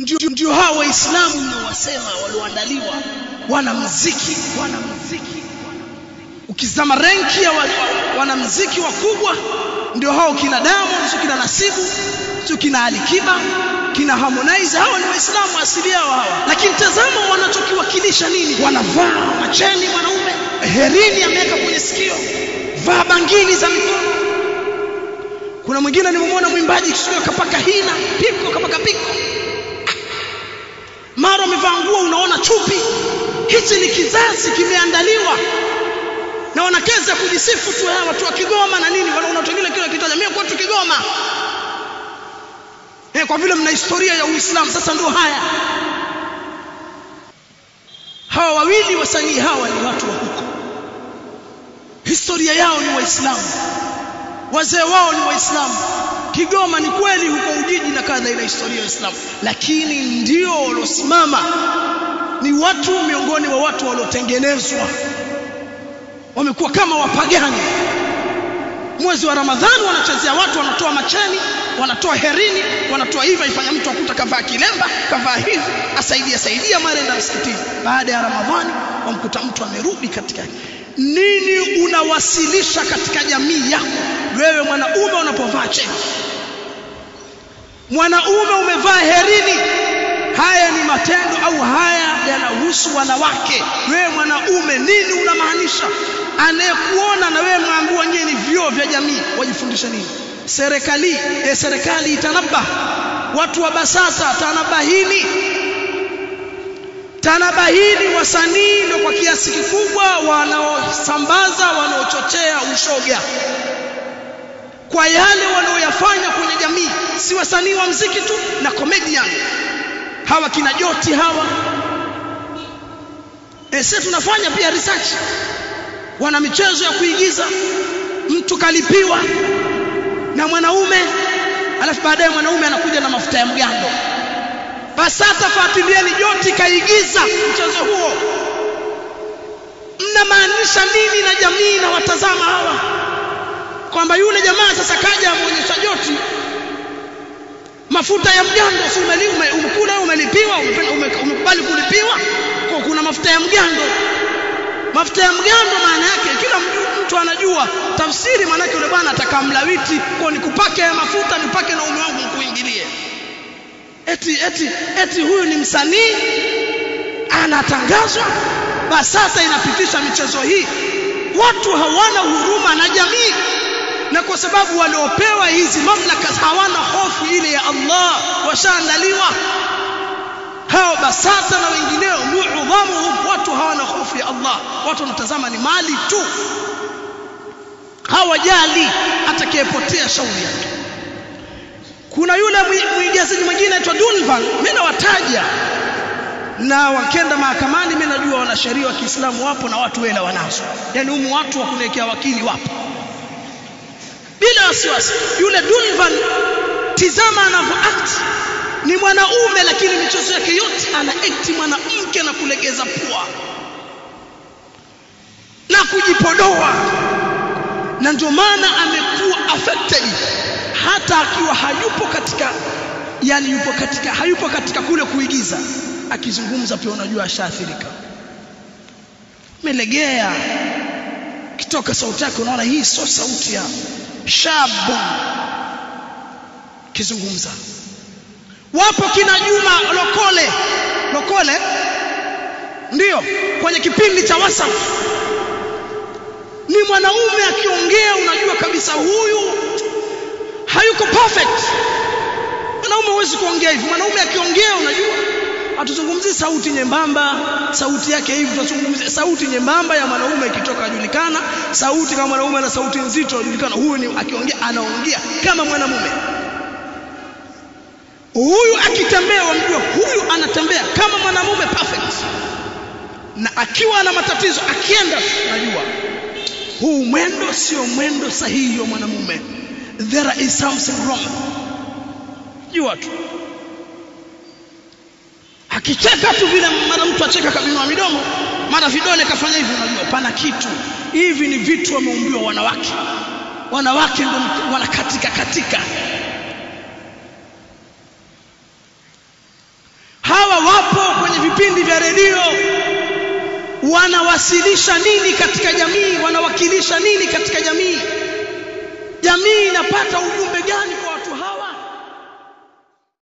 Ndio hawa Waislamu mnawasema walioandaliwa wanamuziki. Ukizama renki ya wanamuziki wakubwa ndio hao kina Diamond, kina Nasibu, kina Alikiba, kina Harmonize. Hao ni Waislamu asili yao hawa. Lakini tazama wanachokiwakilisha nini? Wanavaa macheni mwanaume, herini ameweka kwenye sikio, vaa bangili za mikono. Kuna mwingine nimemwona mwimbaji kisikio kapaka hina, piko kapaka piko. Mara amevaa nguo unaona chupi. Hichi ni kizazi kimeandaliwa. Na wanakeza kujisifu tu hawa watu wa Kigoma na nini, wanaona watu wengine kila kitu jamii kwetu Kigoma. Kwa vile mna historia ya Uislamu sasa ndio haya. Hawa wawili wasanii hawa ni watu wa huko. Historia yao ni Waislamu. Wazee wao ni Waislamu. Kigoma ni kweli huko Ujiji na kadha ina historia ya Uislamu, lakini ndio waliosimama ni watu miongoni wa watu waliotengenezwa. Wamekuwa kama wapagani. Mwezi wa Ramadhani wanachezea watu, wanatoa macheni, wanatoa herini, wanatoa hivi, ifanya mtu akuta kavaa kilemba, kavaa hivi, asaidia saidia mara enda msikitini. Baada ya Ramadhani wamkuta mtu amerudi katika nini. Unawasilisha katika jamii yako wewe mwanaume unapovaa cheni, mwanaume umevaa herini? Haya ni matendo au haya yanahusu wanawake? Wewe mwanaume nini unamaanisha? Anayekuona na wewe mwambie nyinyi ni vioo vya jamii, wajifundisha nini? Serikali, serikali itanabah, watu wa BASATA tanabahini. Tanabahini, wasanii ndio kwa kiasi kikubwa wanaosambaza, wanaochochea ushoga kwa yale wanaoyafanya kwenye jamii. Si wasanii wa muziki tu na comedian hawa kina Joti hawa. Sisi tunafanya pia research. Wana michezo ya kuigiza, mtu kalipiwa na mwanaume, alafu baadaye mwanaume anakuja na mafuta ya mgando. BASATA fuatilieni, Joti kaigiza mchezo huo. Mnamaanisha nini na jamii na watazama hawa? Kwamba yule jamaa sasa kaja amuonyesha Joti mafuta ya mgando, si umekula, umelipiwa, umekubali kulipiwa, kwa kuna mafuta ya mgando. Mafuta ya mgando maana yake kila mtu anajua tafsiri, maana yake yule bwana atakamlawiti kwa nikupake ya mafuta, nipake na ume wangu nikuingilie. Eti huyu ni msanii anatangazwa, BASATA inapitisha michezo hii. Watu hawana huruma na jamii, na kwa sababu waliopewa hizi mamlaka hawana hofu ile ya Allah, washaandaliwa hao BASATA na wengineo. Muudhamu watu hawana hofu ya Allah, watu wanatazama ni mali tu, hawajali atakayepotea shauri yake. Kuna yule mwigizaji mwingine anaitwa Dunvan, mimi nawataja na wakenda mahakamani, mimi najua wanasheria wa Kiislamu wapo na watu wela wanazo, yani humu watu wa kunekea wakili wapo bila wasiwasi. Yule Dunvan tizama anavyo act, ni mwanaume lakini michezo yake yote ana act mwanamke na kulegeza pua na kujipodoa, na ndio maana amekuwa affected hata akiwa hayupo katika, yani yupo katika, hayupo katika kule kuigiza, akizungumza pia unajua ashaathirika, melegea, kitoka sauti yake unaona hii sio sauti ya shabu kizungumza. Wapo kina Juma Lokole ndio kwenye kipindi cha WhatsApp, ni mwanaume akiongea unajua kabisa huyu hayuko perfect. Mwanaume huwezi kuongea hivi, mwanaume akiongea unajua. Hatuzungumzii sauti nyembamba, sauti yake hivi, tunazungumzia sauti nyembamba ya mwanaume ikitoka ajulikana, sauti kama mwanaume ana sauti nzito ajulikana, huyu ni akiongea anaongea kama mwanamume. Huyu akitembea wamjua huyu anatembea kama mwanamume perfect. Na akiwa ana matatizo akienda unajua huu mwendo sio mwendo sahihi wa mwanamume. There is something wrong. Jua tu. Akicheka tu vile, mara mtu acheka kabinua midomo, mara vidole kafanya hivi, unajua pana kitu. Hivi ni vitu wameumbiwa wanawake. Wanawake ndio wanakatika katika. vipindi vya redio wanawasilisha nini katika jamii, wanawakilisha nini katika jamii, jamii inapata ujumbe gani?